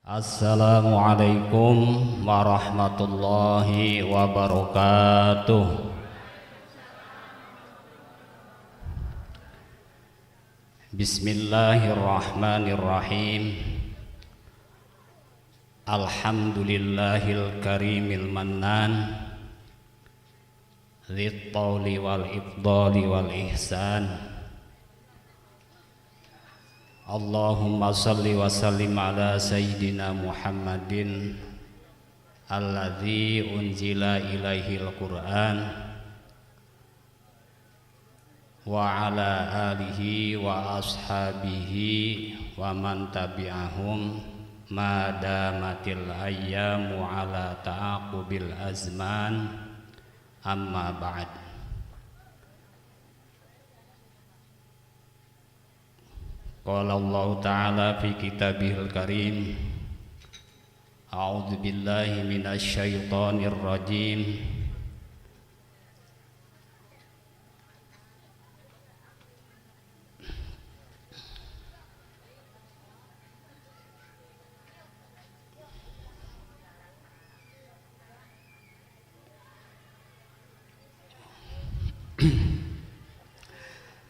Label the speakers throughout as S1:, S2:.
S1: Assalamualaikum warahmatullahi wabarakatuh. Bismillahirrahmanirrahim. Alhamdulillahil karimil mannan dzit tawli wal ifdali wal ihsan. Allahumma salli wa sallim ala sayyidina Muhammadin alladzi unzila ilaihil Qur'an wa ala alihi wa ashabihi wa man tabi'ahum ma damatil ayyamu ala ta'aqubil azman. Amma ba'd. Qala Allah Ta'ala fi kitabihil karim, a'udzu billahi minasy syaithanir rajim.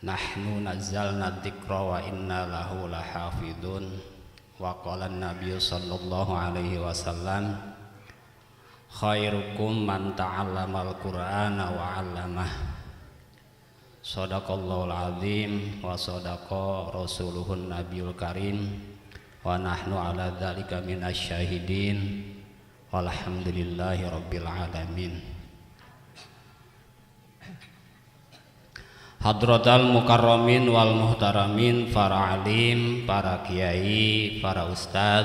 S1: Nahnu nazzalna dzikra wa inna lahu lahafidun. Wa qala an-nabiy sallallahu alaihi wasallam, khairukum man ta'allamal qur'ana wa 'allamah. Shadaqallahul azim wa sadaqa rasuluhun nabiyul karim wa nahnu ala dzalika minasy syahidin walhamdulillahi rabbil alamin. Hadratal mukarramin wal muhtaramin, para alim, para kiai, para ustad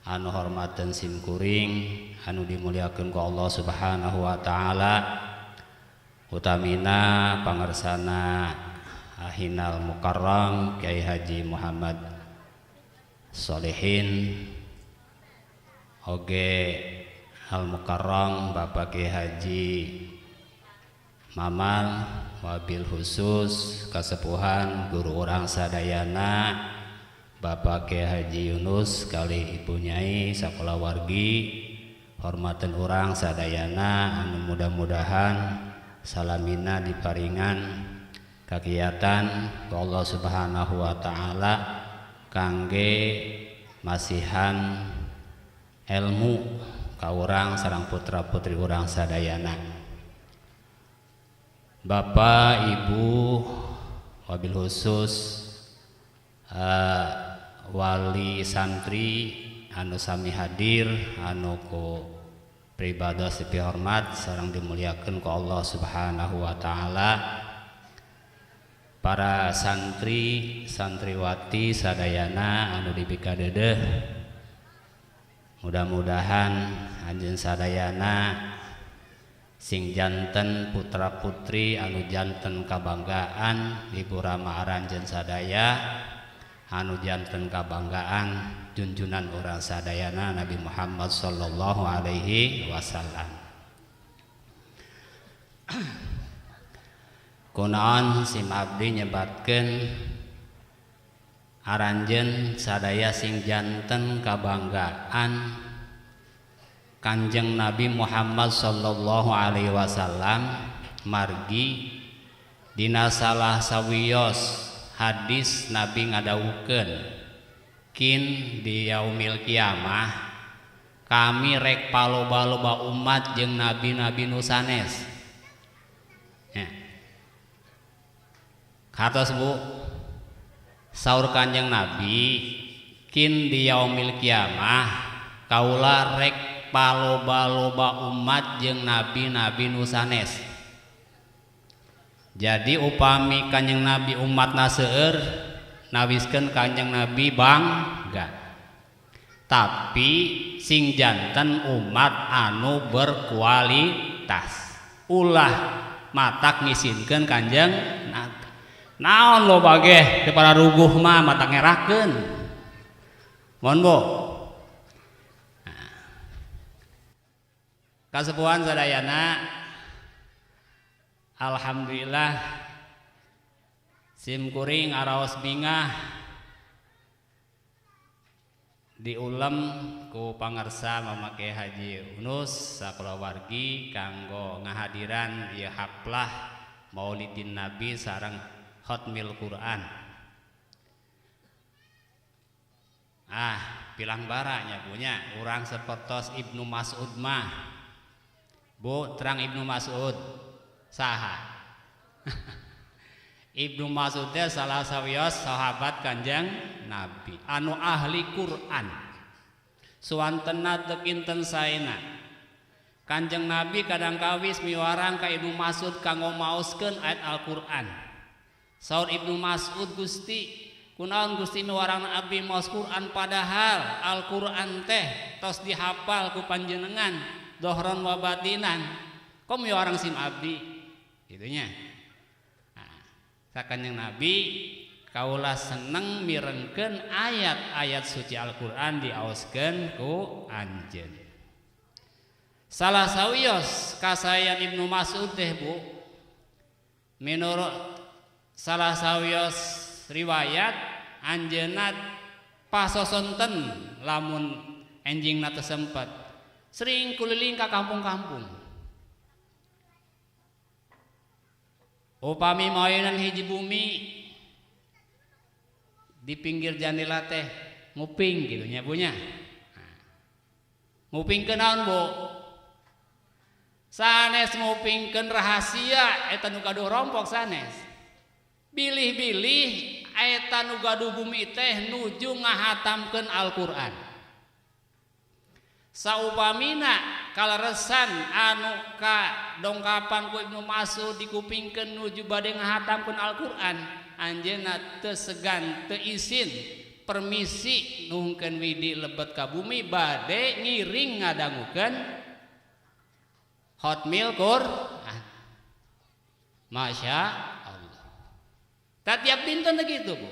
S1: anu hormaten simkuring, anu dimuliakeun ku Allah Subhanahu wa taala, utamina pangersana ahinal mukarram Kiai Haji Muhammad Solihin, oge al mukarram Bapak Kiai Haji Mamal, wabil khusus kasepuhan guru urang sadayana Bapak Kiai Haji Yunus kali Ibu Nyai sakulawargi, hormaten urang sadayana anu mudah-mudahan salamina diparingan kagiatan ku Allah Subhanahu wa taala kangge masihan ilmu ka urang sareng putra-putri urang sadayana. Bapak, Ibu, wabil khusus wali santri anu sami hadir anu ku pribados dipihormat sareng dimuliakeun ku Allah Subhanahu wa taala, para santri santriwati sadayana anu dipikadeudeuh, mudah-mudahan anjeun sadayana sing janten putra putri anu janten kabanggaan Ibu Rama aranjeun sadaya, anu janten kabanggaan junjunan urang sadayana Nabi Muhammad sallallahu alaihi wasallam. Kunaon sim abdi nyebatkeun aranjeun sadaya sing janten kabanggaan Kanjeng Nabi Muhammad sallallahu alaihi wasallam, margi dina salah sawios hadis Nabi ngadawukeun kin di yaumil kiamah kami rek paloba-loba umat jeung nabi-nabi nu sanes. Ya. Katos Bu, saur Kanjeng Nabi kin di yaumil kiamah kaula rek paloba-loba umat jeung nabi-nabi nu sanes. Jadi upami Kanjeng Nabi umatna seueur, nawiskeun Kanjeng Nabi bangga. Tapi sing janten umat anu berkualitas, ulah matak ngisinkeun Kanjeng Nabi. Naon loba ge teu pararuguh mah matak ngerakeun. Mohon Bu. Kasepuhan sadayana, alhamdulillah sim kuring araos bingah Diulem ku pangersa Mama Kiai Haji Unus sakulawargi kanggo ngahadiran ieu haflah Maulidin Nabi sareng Khatmil Quran. Ah, pilang baranya punya urang sepertos Ibnu Mas'ud mah. Bu, terang Ibnu Mas'ud saha? Ibnu Mas'ud teh salah sawios sahabat Kanjeng Nabi anu ahli Quran. Suwantena teu kinten saena. Kanjeng Nabi kadang kawis miwarang ka Ibnu Mas'ud kanggo maoskeun ayat Al-Qur'an. Saur Ibnu Mas'ud, Gusti, kunaon Gusti miwarang abdi maos Quran padahal Al-Qur'an teh tos dihafal ku panjenengan dohron wa batinan. Kok miwarang sim abdi? Kitu nya. Kanjeng Nabi kaula seneng mirengkeun ayat-ayat suci Al-Qur'an diaoskeun ku anjeun. Salah sawios kasayan Ibnu Mas'ud teh Bu, menurut salah sawios riwayat anjeunna pasosonten lamun enjingna teu sempet sering kuliling ka kampung-kampung. Upami mainan hiji bumi di pinggir jandela teh nguping gitu nya Bu nya. Nah, ngupingkeun naon Bu? Sanes ngupingkeun rahasia eta nu gaduh rompok sanes. Bilih-bilih eta nu gaduh bumi teh nuju ngahatamkeun Al-Qur'an. Saupamina kaleresan anu ka dongkapan ku Ibnu Mas'ud dikupingkeun nuju bade ngahatamkeun Al-Qur'an, anjeunna teu segan teu isin permisi nuhunkeun widi lebet ka bumi bade ngiring ngadangukeun Khatmil Qur'an. Masya Allah. Tah tiap dinten teh kitu Bu.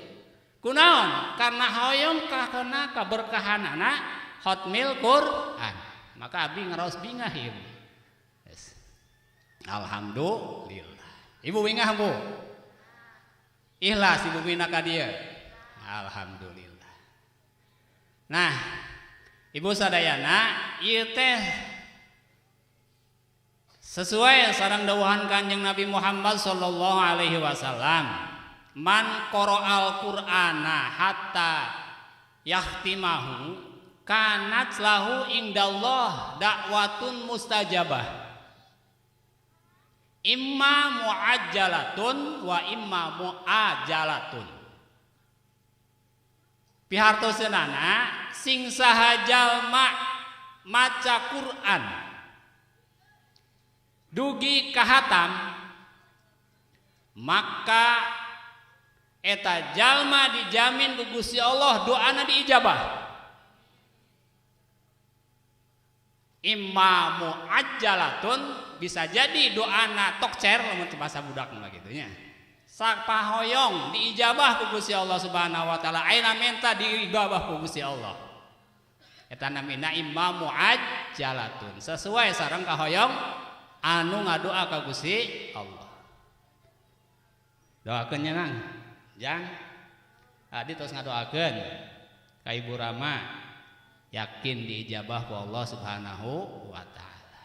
S1: Kunaon? Karena hoyong kakena kaberkahanana Khatmil Quran. Maka abdi ngaraos bingah ieu. Yes. Alhamdulillah. Ibu bingah Bu. Ikhlas ibu bina ka dieu. Alhamdulillah. Nah, ibu sadayana ieu teh sesuai sareng dawuhan Kanjeng Nabi Muhammad sallallahu alaihi wasallam, man qara'al Qur'ana hatta yahtimahu kanat lahu indallah dakwatun mustajabah imma muajjalatun wa imma muajalatun. Pihartoseunana sing saha jalma maca Quran dugi kahatam maka eta jalma dijamin ku Gusti Allah doana diijabah. Imma muajjalatun bisa jadi doana tokcer lamun bahasa budak mah kitu nya. Sapahoyong diijabah ku Gusti Allah Subhanahu wa taala, ayeuna menta diijabah ku Gusti Allah. Eta namina imma muajjalatun sesuai sareng kahoyong anu ngadoa ka Gusti Allah. Doakeun nya Nang. Jang. Adi tos ngadoakeun ka Ibu Rama. Yakin diijabah ku Allah Subhanahu wa taala.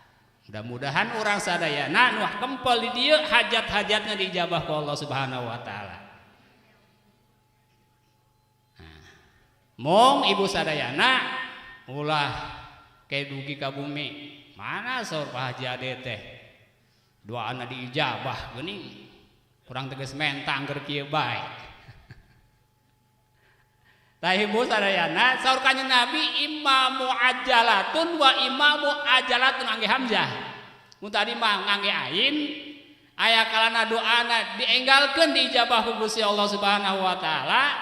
S1: Mudah-mudahan urang sadayana nu kempel di dieu hajat-hajatna diijabah ku Allah Subhanahu wa taala. Nah, mong ibu sadayana ulah ke dugi ka bumi. Mana saur Pak Haji Ade teh? Doana diijabah geuning. Kurang tegas menta angger kieu bae. Tah ibu sadayana saur kanjeng Nabi imma muajjalatun wa imma muajalatun angge hamzah. Mun tadi mah ngangge ain aya kalana doana dienggalkeun diijabah ku Gusti Allah Subhanahu wa taala,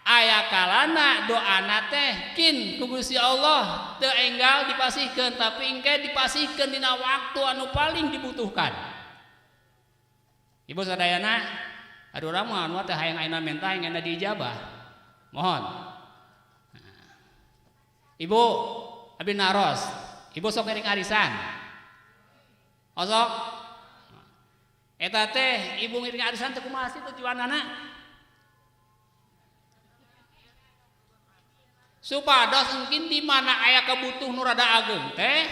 S1: aya kalana doana teh kin ku Gusti Allah teu enggal dipasihkeun tapi engke dipasihkeun dina waktu anu paling dibutuhkan. Ibu sadayana aduh urang mah anu teh hayang ayeuna menta hayang ayeuna diijabah. Mohon. Ibu abdi naros, ibu sok ngiring arisan. Osok. Eta teh ibu ngiring arisan teh kumaha sih tujuanana? Supados mungkin di mana aya kebutuh nu rada ageung teh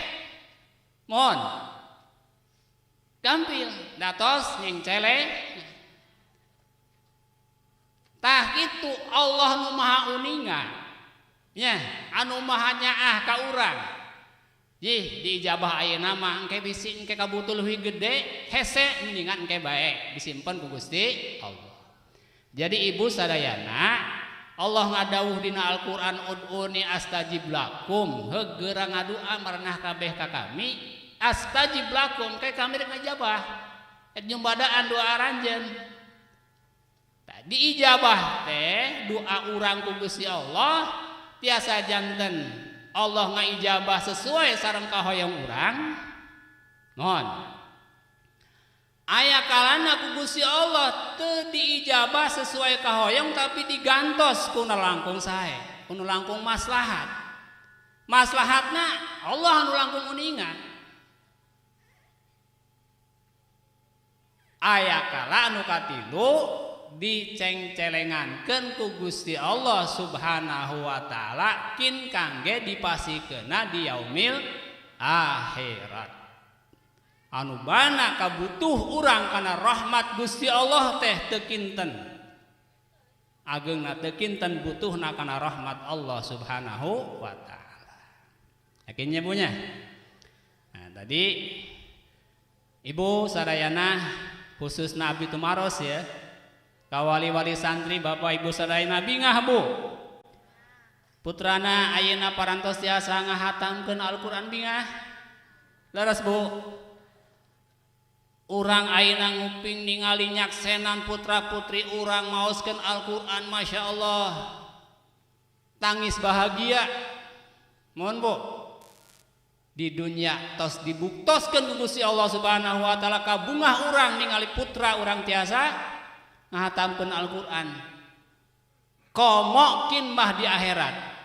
S1: mohon gampil datos nyengcele. Tah kitu Allah nu maha uninga nya anu maha nyaah ka urang. Jih diijabah ayeuna mah engke bisi engke kabutuh leuwih gede hese mendingan engke bae disimpen ku Gusti Allah. Jadi ibu sadayana Allah ngadawuh dina Al-Qur'an ud'uni astajib lakum hegeura ngadua marenah kabeh ka kami astajib lakum ke kami rek ngajabah et nyumbadaan doa aranjeun. Tah diijabah teh doa urang ku Gusti Allah tiasa janten Allah ngaijabah sesuai sareng kahoyong urang. Mohon aya kalana ku Gusti Allah teu diijabah sesuai kahoyong tapi digantos ku nu langkung sae, ku nu langkung maslahat. Maslahatna Allah nu langkung uninga. Aya kala anu katilu dicengcelengankeun ku Gusti Allah Subhanahu wa taala kin kangge dipasikeunna di yaumil akhirat. Anu bana kabutuh urang kana rahmat Gusti Allah teh teu kinten. Ageungna teu kinten butuhna kana rahmat Allah Subhanahu wa taala. Yakinnya punya. Nah, tadi Ibu sadayana khususna abdi tumaros ya. Kawali-wali santri bapak ibu sadayana bingah bu. Putrana ayeuna parantos tiasa ngahatamkeun Al-Qur'an bingah. Leres bu. Urang ayeuna nguping ningali nyaksenan putra-putri urang maoskeun Al-Qur'an Masya Allah. Tangis bahagia. Mohon bu. Di dunia tos dibuktoskeun ku Gusti Allah Subhanahu wa taala kabungah urang ningali putra urang tiasa ngahatamkeun Al-Qur'an. Komokin mah di akhirat.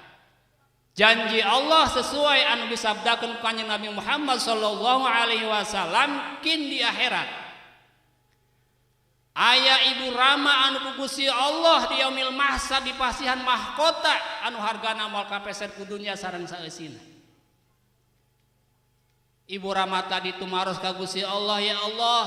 S1: Janji Allah sesuai anu disabdakeun ku Kanjeng Nabi Muhammad sallallahu alaihi wasallam kin di akhirat. Aya ibu rama anu ku Gusti Allah di yaumil mahsyar dipasihan mahkota anu hargana moal kapeser ku dunya sareng saeusina. Ibu rama tadi tumaros ka Gusti Allah, ya Allah,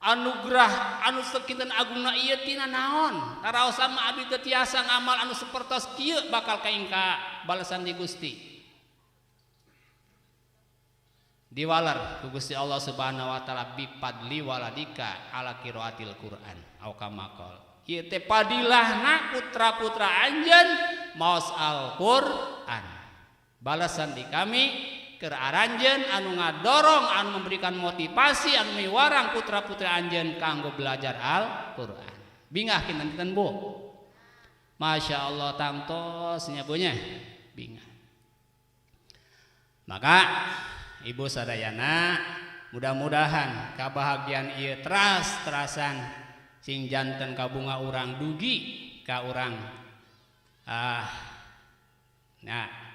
S1: anugerah anu sakinten agungna ieu tina naon? Karaos mah abdi teu tiasa ngamal anu sapertos kieu bakal kaingka balesan di Gusti. Diwalar ku Gusti Allah Subhanahu wa taala bi fadli waladika ala qiraatil Quran au kama qala. Ieu teh padilahna putra-putra anjeun maos Al-Qur'an. Balasan di kami keur aranjeun anu ngadorong anu memberikan motivasi anu miwarang putra-putri anjeun kanggo belajar Al-Qur'an. Bingah kinten-kinten Bu. Masya Allah tangtos nya Bu nya. Bingah. Maka Ibu sadayana mudah-mudahan kabahagiaan ieu teras-terasan sing janten kabunga urang dugi ka urang nah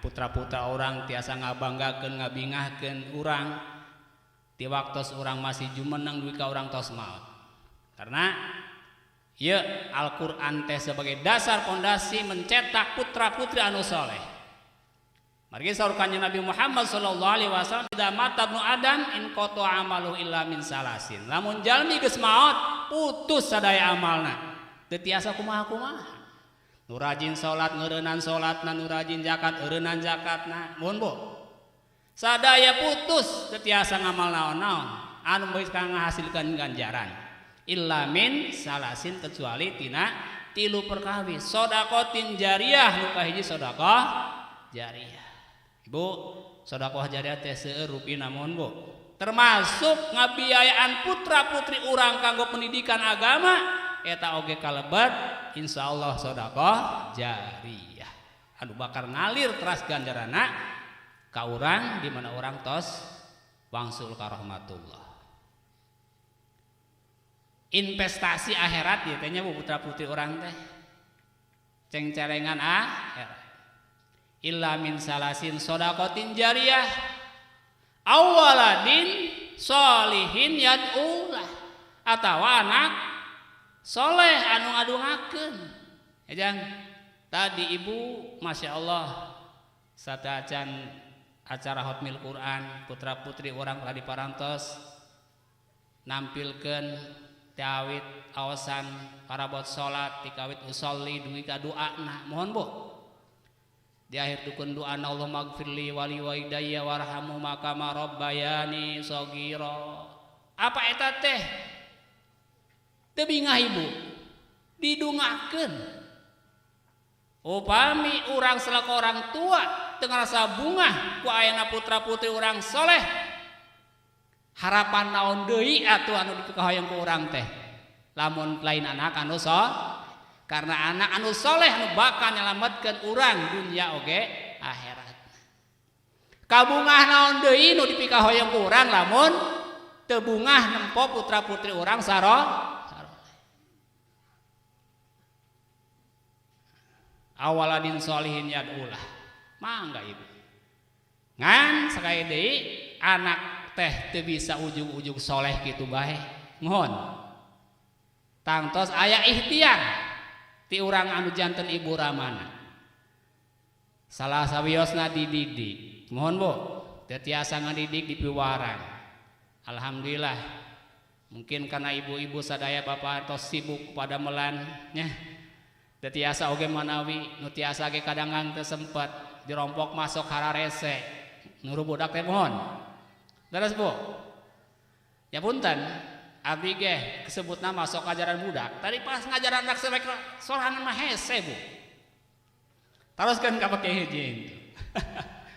S1: putra-putra orang tiasa ngabanggakeun ngabingahkeun urang di waktos urang masih jumeneng dugi ka urang tos maot. Karena ieu Al-Qur'an teh sebagai dasar pondasi mencetak putra-putri anu soleh. Margi saur kanjeng Nabi Muhammad sallallahu alaihi wasallam idza mata ibnu Adam in qata amaluhu illa min salasin. Lamun jalmi geus maot putus sadaya amalna. Teu tiasa kumaha-kumaha. Nu rajin salat ngeureunnan salatna, nu rajin zakat eureunnan zakatna. Mohon Bu. Sadaya putus teu tiasa ngamal naon-naon anu geus ngahasilkeun ganjaran. Illa min salasin kecuali tina tilu perkawis. Sedekatin jariyah nu kahiji sedekah jariyah. Ibu, sedekah jariyah teh seueur rupina mohon Bu. Termasuk ngabiayaan putra-putri urang kanggo pendidikan agama eta oge kalebet insyaallah sedekah jariyah. Anu bakal ngalir teras ganjarana ka urang di mana urang tos wangsul ka rahmatullah. Investasi akhirat ieu teh nya Bu putra-putri urang teh. Cengcelengan akhirat. Illa min salasin shadaqatin jariyah awaladin solihin yad'ulah atawa anak soleh anu ngadungakeun. Ya jang. Tadi ibu Masya Allah satacan acara hotmil Quran putra putri orang tadi parantos nampilkeun tiawit awasan parabot salat tikawit usolli dugi ka doana mohon Bu. Di akhir dukun doa Allah magfirli wali walidayya warhamhuma kama rabbayani shaghira. Apa eta teh? Teu bingah ibu. Didungakeun. Upami urang selaku orang tua teu ngarasa bungah ku ayana putra-putri urang soleh. Harapan naon deui atuh anu dipikahoyong ku urang teh? Lamun lain anak anu soleh. Karena anak anu soleh anu bakal nyelametkeun urang dunia oge akhirat. Kabungah naon deui nu dipikahoyong ku urang lamun teu bungah nempo putra-putri urang saro. Awaladin solihin yad'ulah. Mangga ibu. Ngan sakali deui anak teh teu bisa ujug-ujug soleh kitu bae. Mohon. Tangtos aya ikhtiar ti urang anu janten ibu ramana. Salah sawiosna dididik. Mohon Bu, teu tiasa ngadidik di piwarang. Alhamdulillah. Mungkin karena ibu-ibu sadaya bapak tos sibuk pada melan nya. Teu tiasa oge manawi nu tiasa ge kadangan teu sempet dirompok masuk hararese. Nuru budak teh mohon. Terus Bu. Ya punten. Abdi ge kesebutna masuk ajaran budak. Tadi pas ngajaran anak sewek sorangan mah hese Bu. Teruskeun ka pake hiji itu.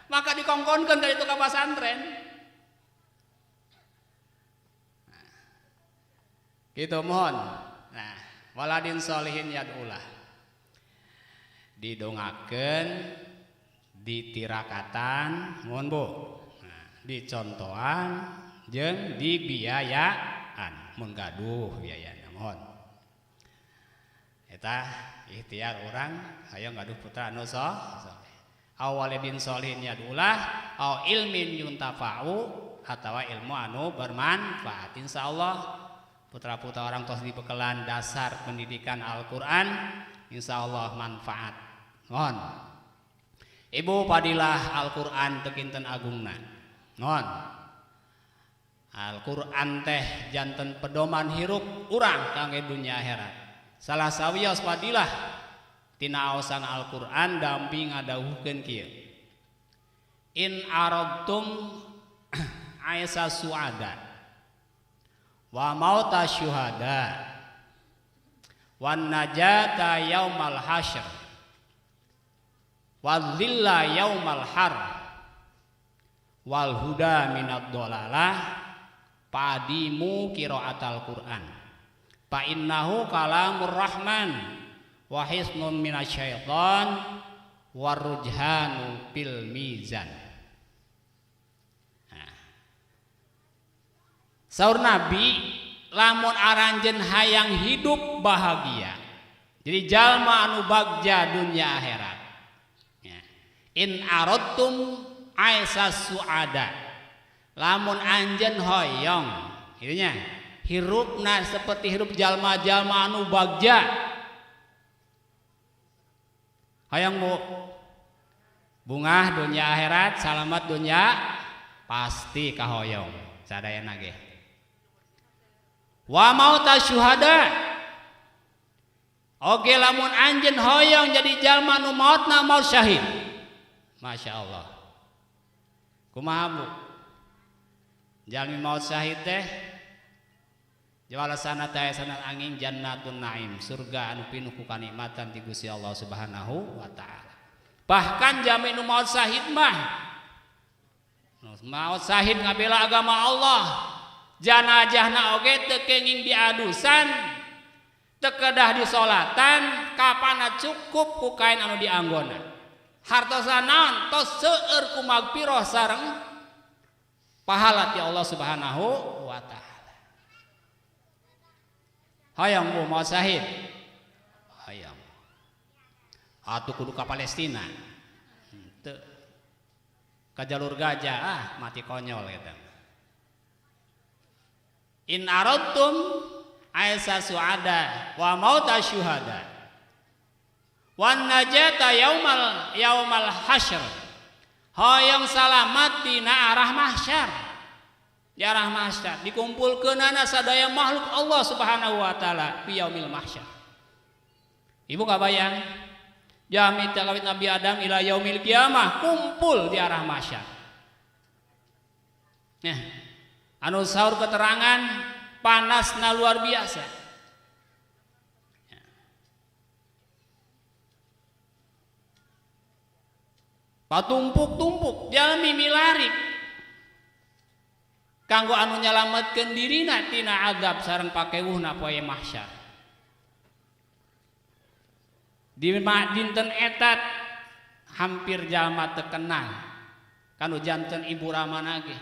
S1: Maka dikongkonkeun ka itu ka pasantren. Nah, gitu mohon. Nah, waladin solihin yad'ulah. Didongakeun, ditirakatan, mohon Bu. Nah, dicontohan jeung dibiayaan mun gaduh biayana mohon. Eta ikhtiar urang hayang gaduh putra anu soleh. Awalidin solihin yad'ulah au ilmin yuntafa'u atawa ilmu anu bermanfaat. Insyaallah putra-putra orang tos dibekelan dasar pendidikan Al-Qur'an insyaallah manfaat. Mohon. Ibu padilah Al-Qur'an teu kinten agungna. Mohon. Al-Qur'an teh janten pedoman hirup urang kangge dunia akhirat. Salah sawios padilah tina aosan Al-Qur'an dampi ngadawuhkeun kieu. In aradtum aisa suada wa mauta syuhada wan najata yaumal hasyr wal dhilla yaumal har wal huda minad dolalah padimu qiraatal Qur'an fa innahu kalamur rahman wa hisnun minasyaiton warujhanu fil mizan. Nah. Saur Nabi lamun aranjeun hayang hidup bahagia jadi jalma anu bagja dunia akhirat. Ya. In aradtum aisa suada lamun anjeun hoyong kitu nya hirupna seperti hirup jalma-jalma anu bagja. Hayang Bu bungah dunia akhirat salamat dunia pasti kahoyong sadayana ge. Wa mauta syuhada oge lamun anjeun hoyong jadi jalma nu mautna maut syahid. Masya Allah. Kumaha Bu? Jalmi maut syahid teh jawalasana teh sanad angin jannatun naim, surga anu pinuh ku kanikmatan ti Gusti Allah Subhanahu wa taala. Bahkan jamin nu maut syahid mah maut syahid ngabela agama Allah, janajahna oge teu kenging diadusan, teu kedah disolatan, kapana cukup ku kain anu dianggona. Hartosa naon tos seueur ku magfirah sareng pahala ti Allah Subhanahu wa taala. Hayang Bu maut syahid. Hayang. Atuh kudu ka Palestina. Teu ka jalur gajah ah mati konyol eta. In aradtum aisa suada wa mauta syuhada Wan najata yaumal hasyr. Hoyong salamat dina arah mahsyar. Di arah mahsyar dikumpulkeunana sadaya makhluk Allah Subhanahu wa taala fi yaumil mahsyar. Ibu kabayang jami kawit Nabi Adam ila yaumil kiamah kumpul di arah mahsyar. Nah, anu sahur keterangan panasna luar biasa. Patumpuk-tumpuk jalmi milari kanggo anu nyalametkeun dirina tina azab sareng pakewuhna poe mahsyar. Di dinten etat hampir jalma teu kenal kanu janten ibu ramana ge.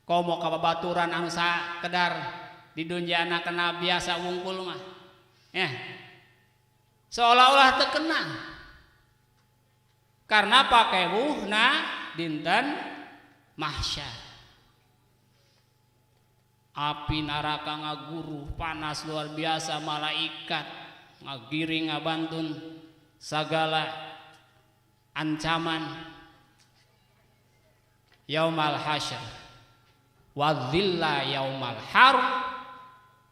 S1: Komo ka babaturan anu sakedar di dunjana kenal biasa wungkul mah. Ya. Seolah-olah teu kenal. Karena pakewuhna dinten mahsyar. Api neraka ngaguruh panas luar biasa, malaikat ngagiring ngabantun segala ancaman. Yaumal hasyr wa dhilla yaumal har,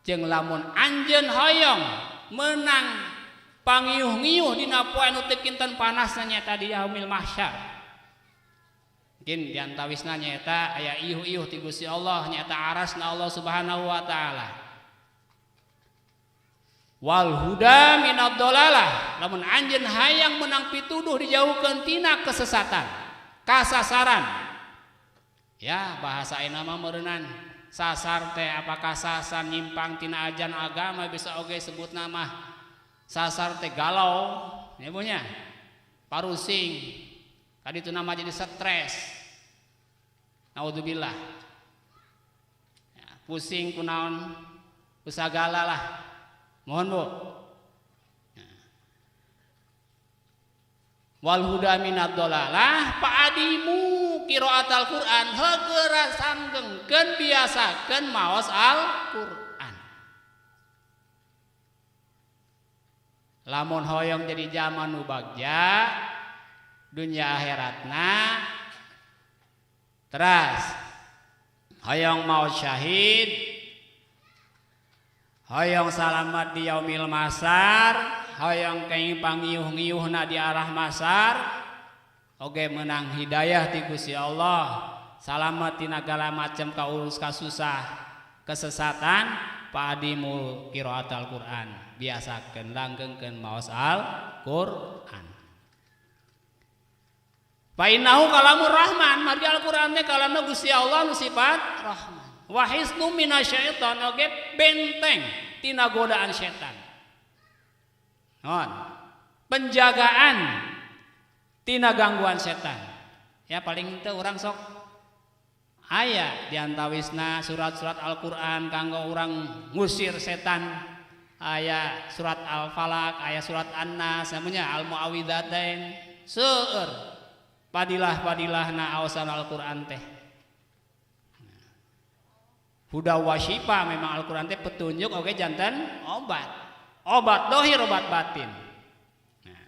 S1: jeung lamun anjeun hoyong menang pangiuh-ngiuh dina poe anu teu kinten panasna nyaeta di yaumil mahsyar. Mungkin diantawisna nyaeta aya iuh-iuh ti Gusti Allah nyaeta arasna Allah Subhanahu wa taala. Wal huda minad dolalah, lamun anjeun hayang menang pituduh dijauhkeun tina kesesatan, kasasaran. Ya, bahasa ayeuna mah meureunnan sasar teh apakah sasar nyimpang tina ajaran agama bisa oge sebut nama sasar teh galau, ya punya parusing. Tadi itu nama jadi stres. Naudzubillah. Ya, pusing kunaon usagala lah. Mohon Bu. Ya. Wal huda minad dolalah paadimu qiraatal Quran hegeura sanggengkeun biasakeun maos Al-Qur'an. Lamun hoyong jadi zaman nu bagja dunia akhiratna, teras hoyong mau syahid, hoyong salamat di yaumil masar, hoyong kenging pangiuh-ngiuhna di arah masar, oge menang hidayah ti Gusti Allah, salamat tina segala macam kaurus kasusah kesesatan, padimu qiraatal Quran, biasakeun langgengkeun maos Al-Qur'an. Fa innahu kalamur rahman, margi Al-Qur'an teh kalamna Gusti Allah nu sifat rahman. Wa hisnu minasyaiton oge benteng tina godaan setan. Non. Penjagaan tina gangguan setan. Ya paling teu urang sok aya diantawisna surat-surat Al-Qur'an kanggo urang ngusir setan. Aya surat Al-Falaq, aya surat An-Nas, namanya Al-Muawwidzatain. Seueur padilah-padilahna aosan Al-Qur'an teh. Huda wasyifa, memang Al-Qur'an teh petunjuk oge janten obat. Obat dohir, obat batin. Nah,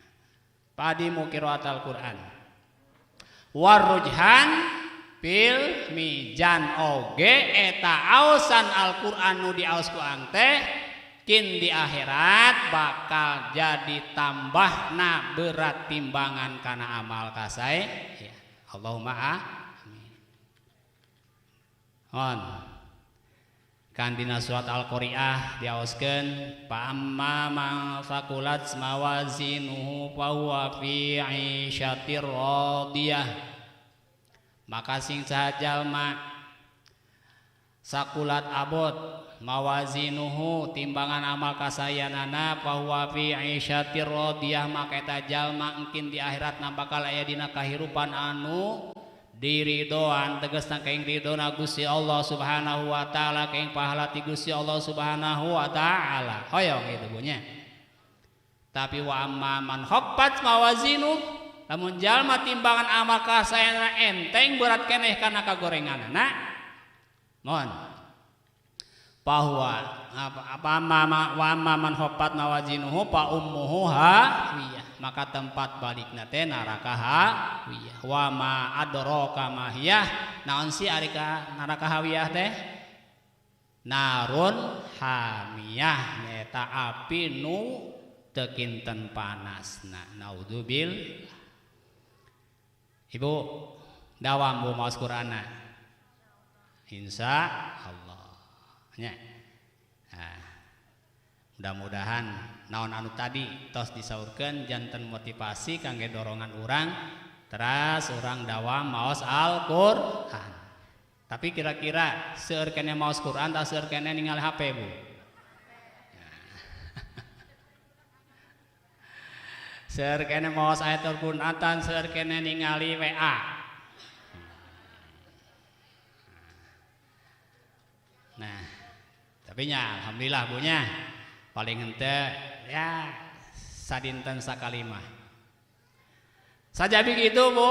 S1: padimu qiraat Al-Qur'an. Warujhan fil mizan oge eta aosan Al-Qur'an nu diaos ku ang teh kin di akhirat bakal jadi tambahna berat timbangan kana amal kasae. Ya, Allahumma amin. On. Kan dina surat Al-Qari'ah diaoskeun fa amma man saqulat mawazinuhu fa huwa fi 'isyatir radiyah. Maka sing saha jalma sakulat abot mawazinuhu timbangan amal kasayanana fa huwa fi 'isyatir radiyah, maka eta jalma engkin di akhirat bakal aya dina kahirupan anu diridoan, tegasna kaing ridona Gusti Allah Subhanahu wa taala, kaing pahala ti Gusti Allah Subhanahu wa taala. Hoyong itu punya. Tapi wa amma man khaffat mawazinu, lamun jalma timbangan amal kasayanana enteng berat keneh kana kagorenganana, mohon bahwa apa wa amma man khaffat mawazinuhu fa ummuhu hawiyah, maka tempat balikna teh neraka hawiyah. Wa ma adraka ma hiyah, naon sih ari ka neraka hawiyah teh? Narun hamiyah, nyaeta api nu teu kinten panasna. Naudzubillah. Ibu dawam bu maos Qur'anna. Insya Allah. Nya. Nah, mudah-mudahan naon anu tadi tos disaurkeun janten motivasi kangge dorongan urang teras urang dawam maos Al-Qur'an. Tapi kira-kira seueur keneh maos Quran tah seueur keneh ningali HP bu? Seueur keneh maos ayat Al-Qur'an tan seueur keneh ningali WA. Nah, tapi nya alhamdulillah bunya paling henteu ya sadinten sakalimah. Saja begitu bu,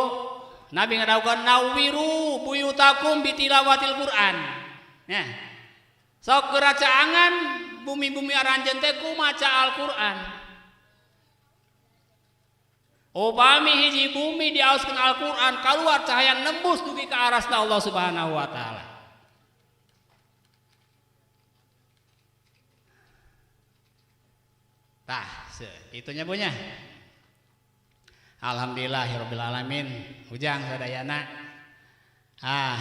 S1: Nabi ngadawuhkeun nawiru buyutakum bitilawatil Quran. Ya. Sok geracaangan bumi-bumi aranjeun teh ku maca Al-Qur'an. Upami hiji bumi diaoskeun Al-Qur'an kaluar cahaya nembus dugi ka arasna Allah Subhanahu wa taala. Tah, itunya punya. Alhamdulillahirabbil alamin. Ujang sadayana. Ah,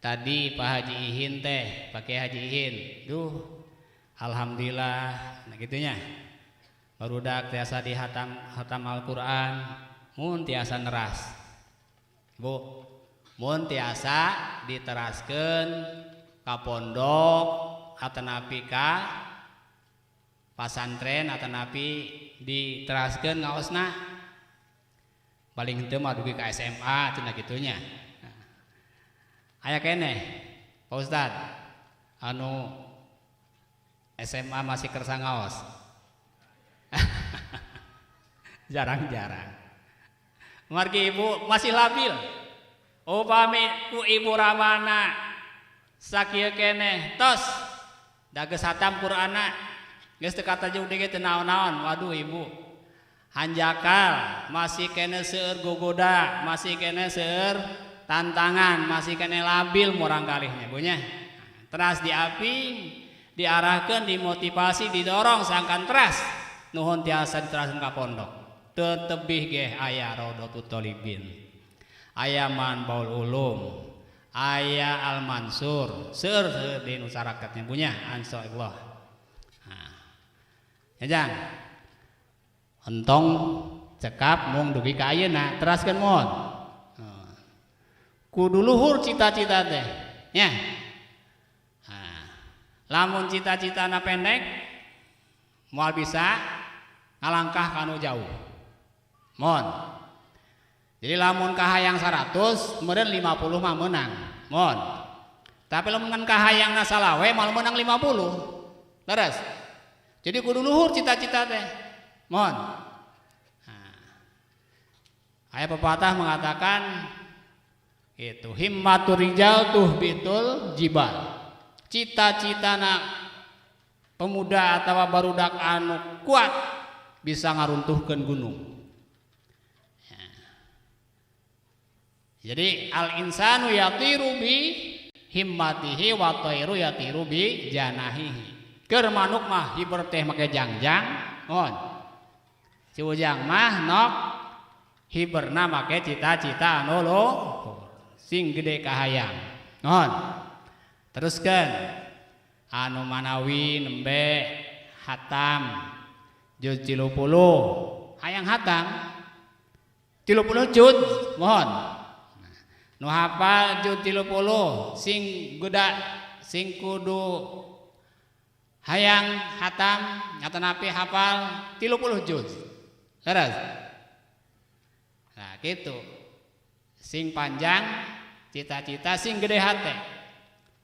S1: tadi Pak Haji Ihin teh, pakai Haji Ihin. Duh, alhamdulillah. Nah gitunya. Barudak tiasa di hatam Al-Qur'an, mun tiasa neras. Bu, mun tiasa diteraskeun ka pondok atanapi ka pasantren atanapi diteraskeun ngaosna. Paling henteu mah dugi ka SMA cenah kitunya. Aya keneh Pak Ustad anu SMA masih kersa ngaos. Jarang-jarang. Margi ibu masih labil. Upami ku ibu ramana sakieu keneh tos da geus hatam Qur'anna geus teu katajuk deui teu naon-naon. Waduh ibu hanjakal masih kene seueur gogoda, masih kene seueur tantangan, masih kene labil murang kalihnya bunya. Teras diaping, diarahkeun, dimotivasi, didorong sangkan teras nuhun tiasa diteraskeun ka pondok. Tetebih ge aya Raudhatut Thalibin, aya Manbaul Ulum, aya Al Mansur, seueur seueur di masyarakat punya insyaallah. Nah, ya jang. Entong cekap mung dugi ka ayeuna teraskeun mohon. Kudu luhur cita-cita teh nya. Nah, lamun cita-citana pendek moal bisa ngalangkah kanu jauh. Mohon. Jadi lamun kahayang 100 meureun 50 mah meunang. Mohon. Tapi lamun kahayangna salawe moal meunang 50. Leres. Jadi kudu luhur cita-cita teh. Mohon. Nah, ayat pepatah mengatakan itu himmatur rijal tuhbitul jibal. Cita-cita nak pemuda atau barudak anu kuat bisa ngaruntuhkeun gunung. Ya. Jadi al insanu yatiru bi himmatihi wa tairu yatiru bi janahihi. Keur manuk mah hiber teh make jangjang, mohon. Si ujang mah nok hiberna make cita-cita anu luhur sing gede kahayang. Mohon. Teruskeun anu manawi nembe hatam juz 30 hayang hatam 30 juz mohon. Nu hafal juz 30 sing geda sing kudu hayang hatam atanapi hafal 30 juz. Leres. Nah gitu. Sing panjang cita-cita sing gede hate.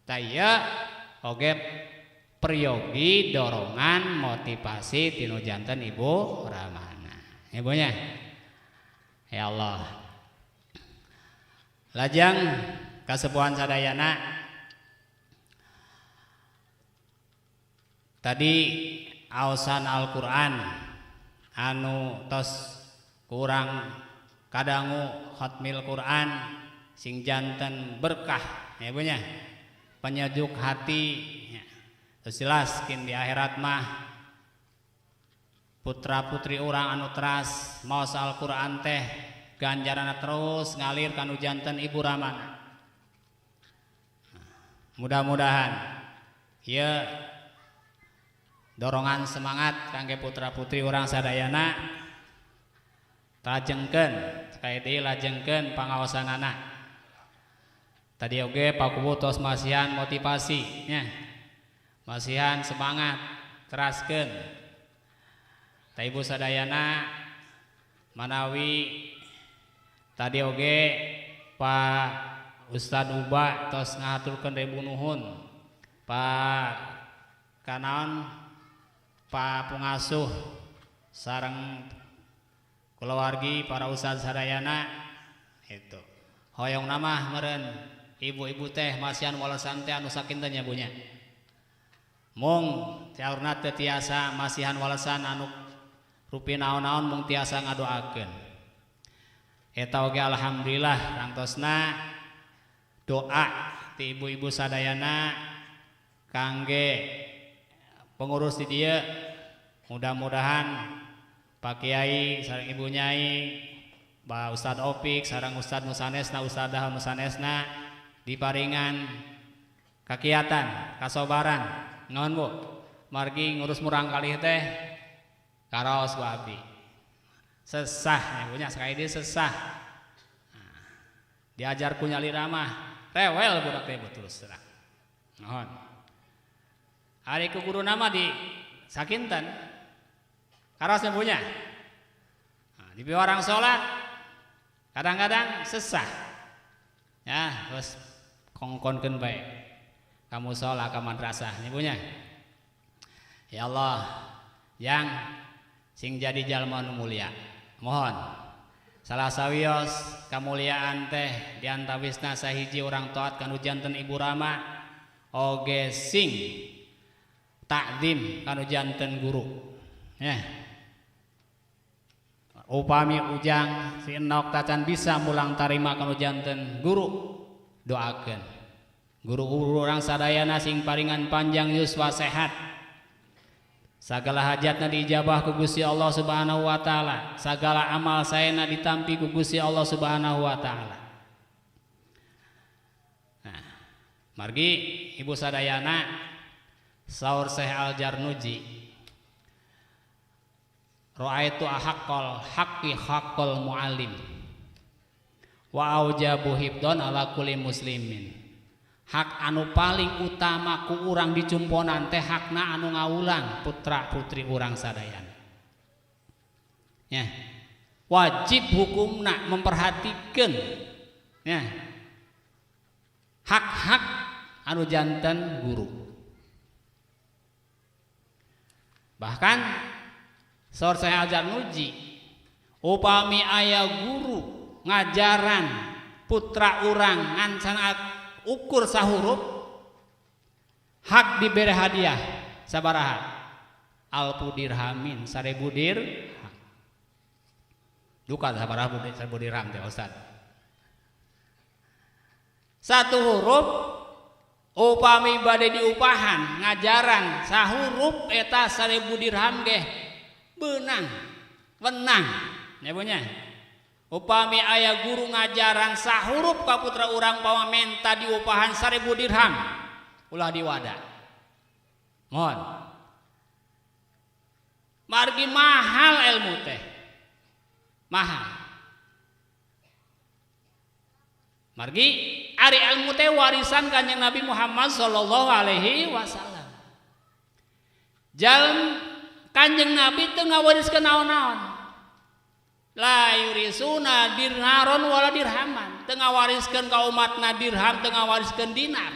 S1: Tah ieu oge peryogi dorongan motivasi tinu janten ibu ramana. Ibunya. Ya Allah. Lajeng kasepuhan sadayana tadi aosan Al-Qur'an Anu tos kurang kadangu khatmil Quran sing janten berkah ya Bu nya, penyejuk hati ya. Terus jelas kin di akhirat mah putra putri urang anu teras maos Al-Quran teh ganjaranna terus ngalir kanu janten ibu ramana. Mudah-mudahan ieu dorongan semangat kangge putra putri urang sadayana lajengkeun sekali deui lajengkeun pangaosanana. Tadi oge Pak Kuwu tos masihan motivasi nya, masihan semangat teraskeun. Ta ibu sadayana manawi tadi oge Pak Ustad Uba tos ngahaturkeun ribu nuhun Pak Kanaon Pak Pengasuh sareng keluargi para ustad sadayana itu hoyong namah meureun ibu-ibu teh masihan walesan teh anu sakinten nya Bu nya. Mung saurna teu tiasa masihan walesan anu rupi naon-naon mung tiasa ngadoakeun. Eta oge alhamdulillah rangtosna doa ti ibu-ibu sadayana kangge pengurus di dieu, mudah-mudahan Pak Kiai sareng Ibu Nyai, Pak Ustad Opik sareng Ustad Nusanesna, Ustadah Nusanesna diparingan kakiatan, kasobaran. Nuhun Bu, margi ngurus murang kalih teh karaos Bu abdi. Sesah ya Bu nya, sekali deui sesah. Nah, diajar ku nyalira mah rewel budak teh Bu terus terang. Nuhun. Ari ku guru nama di sakinten karosnya punya. Nah, di orang sholat kadang-kadang sesah ya, terus kongkonkeun bae kamu sholat ka madrasah nya punya. Ya Allah yang sing jadi jalma nu mulia, mohon salah sawios kamuliaan teh diantawisna sahiji urang taat kanu janten ibu rama oge sing takdim kanu janten guru ya. Upami ujang si enok tacan bisa mulang tarima kanu janten guru, doakeun guru urang sadayana sing paringan panjang yuswa sehat, sagala hajatna diijabah ku Gusti Allah Subhanahu wa taala, sagala amal saena ditampi ku Gusti Allah Subhanahu wa taala. Nah, margi ibu sadayana saur Syekh Al-Jarnuji, ra'aitu ahaqqal haqqi haqqal muallim wa aujabu hibdon ala kulli muslimin. Hak anu paling utama ku urang dicumponan teh hakna anu ngawulang putra putri urang sadayana. Ya, wajib hukumna memperhatikan ya hak-hak anu janten guru. Bahkan saur Syekh Al-Jarnuji, upami aya guru ngajaran putra urang ngan ukur sahurup hak diberi hadiah sabaraha alfu dirhamin 1000 dirham. Duka sabaraha 1000 dirham teh Ustaz. Satu huruf upami bade diupahan ngajaran sahurup eta 1000 dirham geh benang wenang nya Bu nya. Upami aya guru ngajaran sahurup ka putra urang pawa menta diupahan 1000 dirham ulah diwada. Mohon margi mahal ilmu teh, mahal. Margi ari ilmu teh warisan Kanjeng Nabi Muhammad sallallahu alaihi wasallam. Jalm Kanjeng Nabi teu ngawariskeun naon-naon. La yurisuna dirharon wala dirhaman, teu ngawariskeun ka umatna dirham, teu ngawariskeun dinar.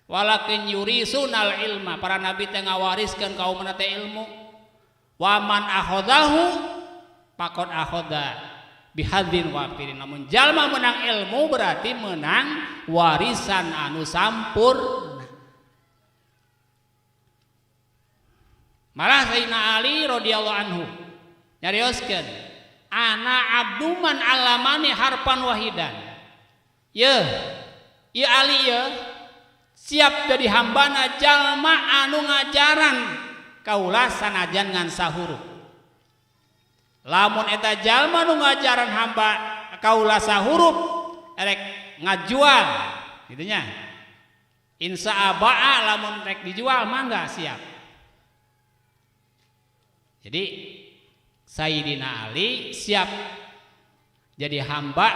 S1: Walakin yurisunal ilma, para nabi teh ngawariskeun ka umatna teh ilmu. Wa man akhadahu faqad akhadha bihadzin wafirin. Namun jalma menang ilmu berarti menang warisan anu sampurna. Malah Sayyidina Ali radhiyallahu anhu Nyarioskeun ana abduman alamani harpan wahidan. Yeuh, ieu Ali yeuh siap jadi hambana jalma anu ngajaran kaula sanajan ngan sahuruf. Lamun eta jalma nu ngajaran hamba kaula sahuruf erek ngajual gitu nya. Insya abaa lamun rek dijual mangga siap. Jadi Sayyidina Ali siap jadi hamba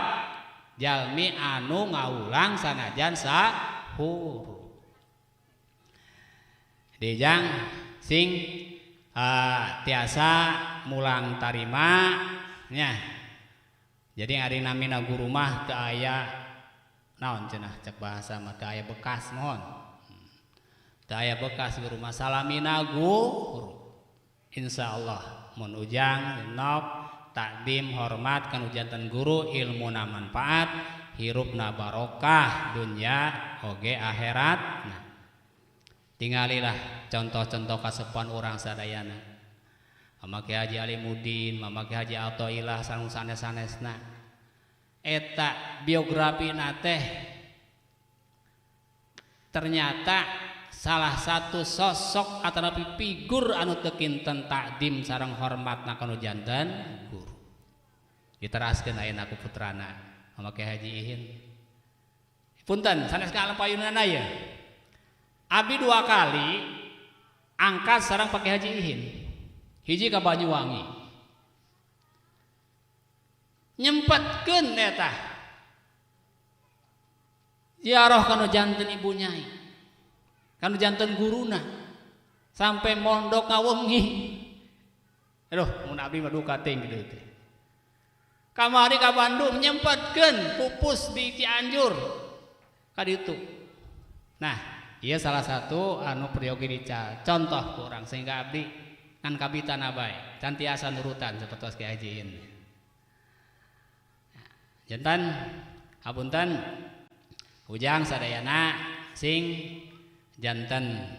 S1: jalmi anu ngaulang sanajan sahuruf. Dijang sing tiasa mulang tarima nya. Jadi ari namina guru mah teu aya naon cenah cek bahasa mah teu aya bekas mohon. Teu aya bekas guru mah salamina guru. Insyaallah mun ujang nok takdim hormat kanu janten guru ilmuna manfaat hirupna barokah dunya oge akhirat. Nah, tingalilah contoh-contoh kasepuhan urang sadayana. Mama Ki Haji Alimuddin, Mama Ki Haji Athoillah sareng sanes-sanesna. Eta biografina teh ternyata salah satu sosok atanapi figur anu teu kinten takdim sareng hormatna kanu janten guru. Diteraskeun ayeuna ku putrana Mama Ki Haji Ihin. Punten sanes ka alam payunana ye. Abi dua kali angkat sareng Pak Ki Haji Ihin. Hiji ka Banyuwangi. Nyempetkeun eta ziarah kanu janten ibu nyai, kanu janten guruna sampai mondok ngawengi. Aduh, mun abdi mah duka teuing kitu teh. Kamari ka Bandung nyempetkeun pupus di Cianjur ka ditu. Nah, ieu salah satu anu peryogi dical contoh ku urang sehingga abdi ngan kabitana bae can tiasa nurutan sapertos Ki Haji Ihin. Jantan hapunten ujang sadayana sing janten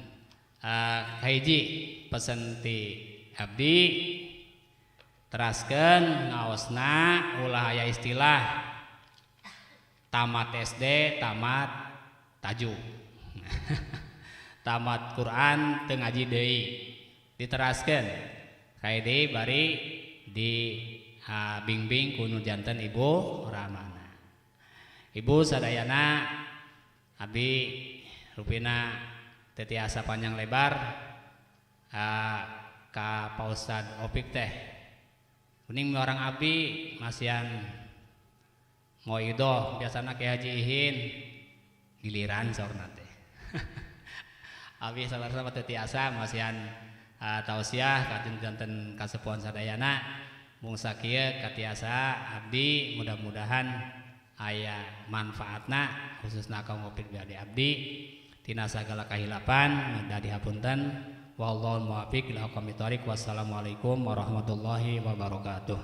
S1: kahiji pesen ti abdi teraskeun ngaosna ulah aya istilah tamat SD tamat tajuk tamat Quran teu ngaji deui diteraskeun kae deui bari di bingbing ku nu janten ibu ramana. Ibu sadayana abdi rupina teu tiasa panjang lebar ka Pak Ustad Opik teh. Kuning orang abdi masihan ngoidoh biasana Ki Haji Ihin giliran saurna teh. Abdi sabarna teu tiasa masihan tausiah ka janten kasepuhan sadayana. Mung sakieu katiasa abdi mudah-mudahan aya manfaatna khususna kaum Opik bade abdi tina sagala kahilapan mudah dihapunten. Wallahul muwaffiq ila aqwamit thoriq. Wassalamualaikum warahmatullahi wabarakatuh.